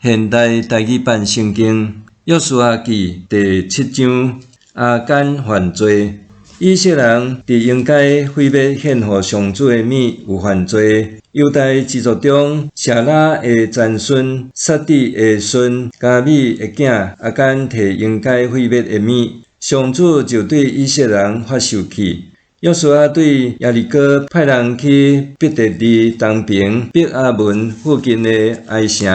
現代台語版聖經約書亞記第七章，亞干犯罪。以色列人佇應該毀滅獻予上主的物有犯罪。猶大支族中，謝拉的曾孫撒底的孫迦米的囝亞干提應該毀滅的物，上主就對以色列人發受氣。約書亞對耶利哥派人去伯特利東爿伯亞文附近的埃城，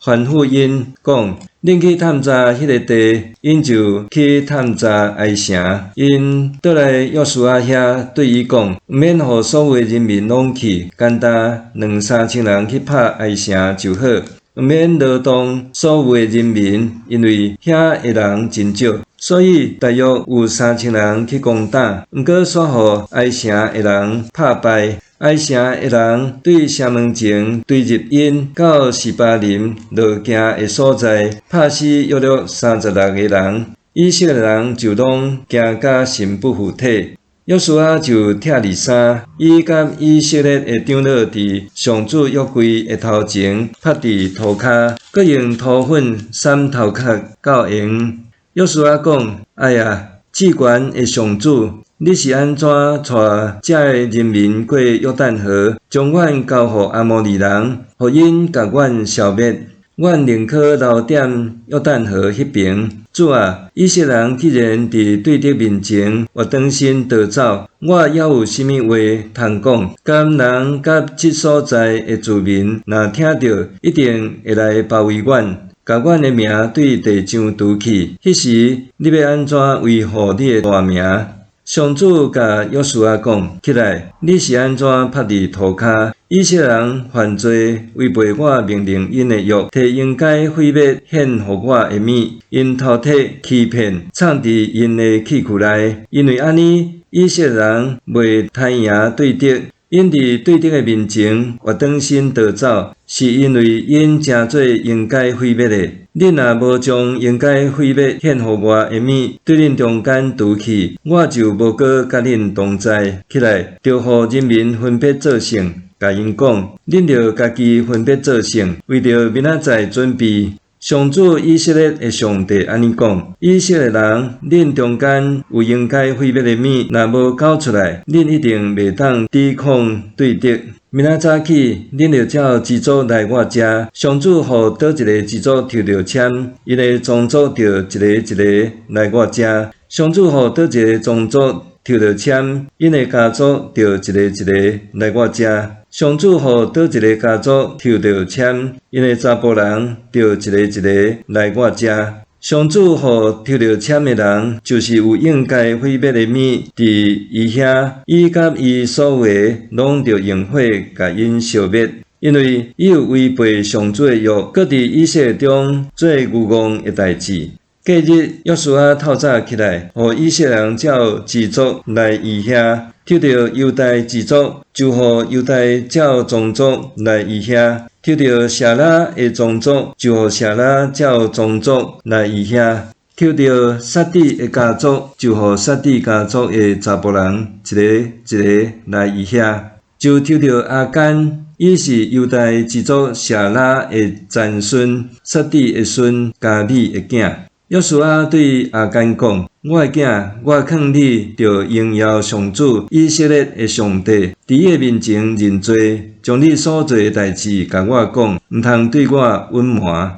吩咐𪜶講：恁去探查彼个地，𪜶就去探查埃城。𪜶倒來約書亞遐，對伊講：毋免予所有的人民攏去，干焦兩三千人去拍埃城就好。毋免勞動所有的人民，因為遐的人真少，所以大約有三千人去攻打。毋過煞予埃城的人拍敗。埃城的人對城門前追入𪜶到示巴琳路行的所在，拍死約略36個人。以色列人就攏驚甲身不符體。約書亞就拆離衫，伊佮以色列的長老佇上主約櫃的頭前伏佇塗跤，閣用塗粉灑頭殼到閒。約書亞講：哎呀，至懸的上主，你是按怎帶這个人民過約旦河，將阮交予阿摩利人，予𪜶共阮消滅？阮寧可留踮約旦河彼爿。主啊，以色列人既然佇對敵面前活轉身逃走，我猶有啥物話通講？敢人佮這所在的住民若聽著，一定會來包圍阮，共阮的名對地上除去。彼時，你欲按怎維護你的大名？上主共約書亞講：起來，你是按怎伏佇塗跤？以色列人犯罪，違背我命令𪜶的約，提應該毀滅獻予我的物，𪜶偷提欺騙，藏佇𪜶的器具內。因為按呢，以色列人袂刣贏對敵，𪜶佇對敵的面前活轉身逃走，是因為𪜶成做應該毀滅的。恁若無將應該毀滅獻予我的物，對恁中間除去，我就無閣佮恁同在。起來，著予人民分別做聖，共𪜶講：恁著家己分別做聖，為著明仔載準備。上主以色列的上帝按呢講：以色列人，恁中間有應該毀滅的物，若無繳出來，恁一定袂當抵抗對敵。明仔早起，恁著照支族來我遮。上主予佗一个支族抽著籤，𪜶的宗族就一个一个來我遮。上主予佗一个宗族抽著籤，𪜶的家族就一个一个來我遮。上主予佗一个家族抽著籤，𪜶的查埔人就一个一个來我遮。上主予抽著籤的人，就是有應該毀滅的物，佇伊遐，伊佮伊所有的，攏著用火共𪜶燒滅，因為伊有違背上主的約，閣佇以色列中做愚戇的代誌。隔日，約書亞透早起來，予以色列人照支族來伊遐，抽著猶大支族，就予猶大照宗族來伊遐；抽著謝拉的宗族，就予謝拉照宗族來伊遐；抽著撒底的家族，就予撒底家族的查埔人一个一个來伊遐。就抽著亞干，伊是猶大支族謝拉的曾孫，撒底的孫，迦米的囝。約書亞對亞干講：我的囝，我勸你著榮耀上主以色列的上帝，佇伊的面前認罪，將你所做的代誌共我講，毋通對我隱瞞。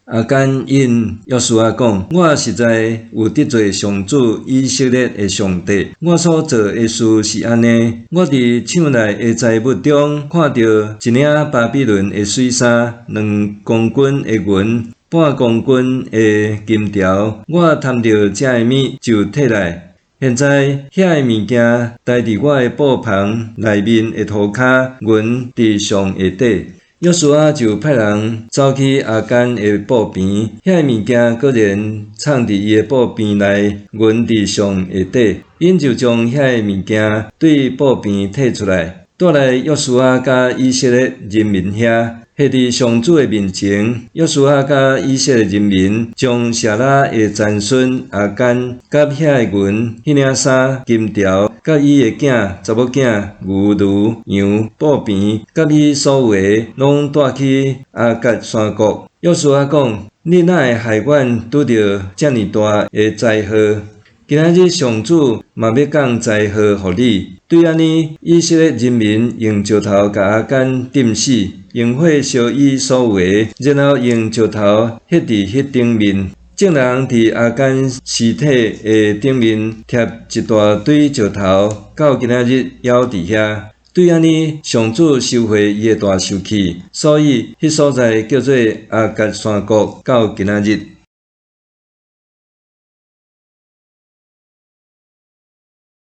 亞干應約書亞講：我實在有得罪上主以色列的上帝。我所做的事是按呢：我佇搶來的財物中，看著一領巴比倫的水衫，2公斤的銀，半公斤的金條，我貪著這个物就提來。現在遐个物件待佇我的布篷內面的塗跤，銀佇上下底。約書亞就派人走去亞干的布棚，遐個物件果然藏佇伊的布棚內，銀佇上下底。𪜶就將遐个物件對布棚提出來，帶來約書亞佮以色列人民遐，下佇上主的面前。約書亞佮以色列人民將謝拉的曾孫亞干佮遐個銀、彼領衫、金條，佮伊的囝、查某囝、牛、驢、羊、布棚，佮伊所有的，攏帶去亞割山谷。約書亞講：你哪會害阮拄著遮爾大的災禍？今仔日上主嘛欲降災禍予你。對按呢，以色列人民用石頭共亞干釘死，用火燒伊所有的，然後用石頭彼佇彼頂面。眾人佇亞干屍體的頂面疊一大堆石頭，到今仔日猶佇遐。對按呢，上主收回伊的大受氣，所以彼所在叫做亞割山谷，到今仔日。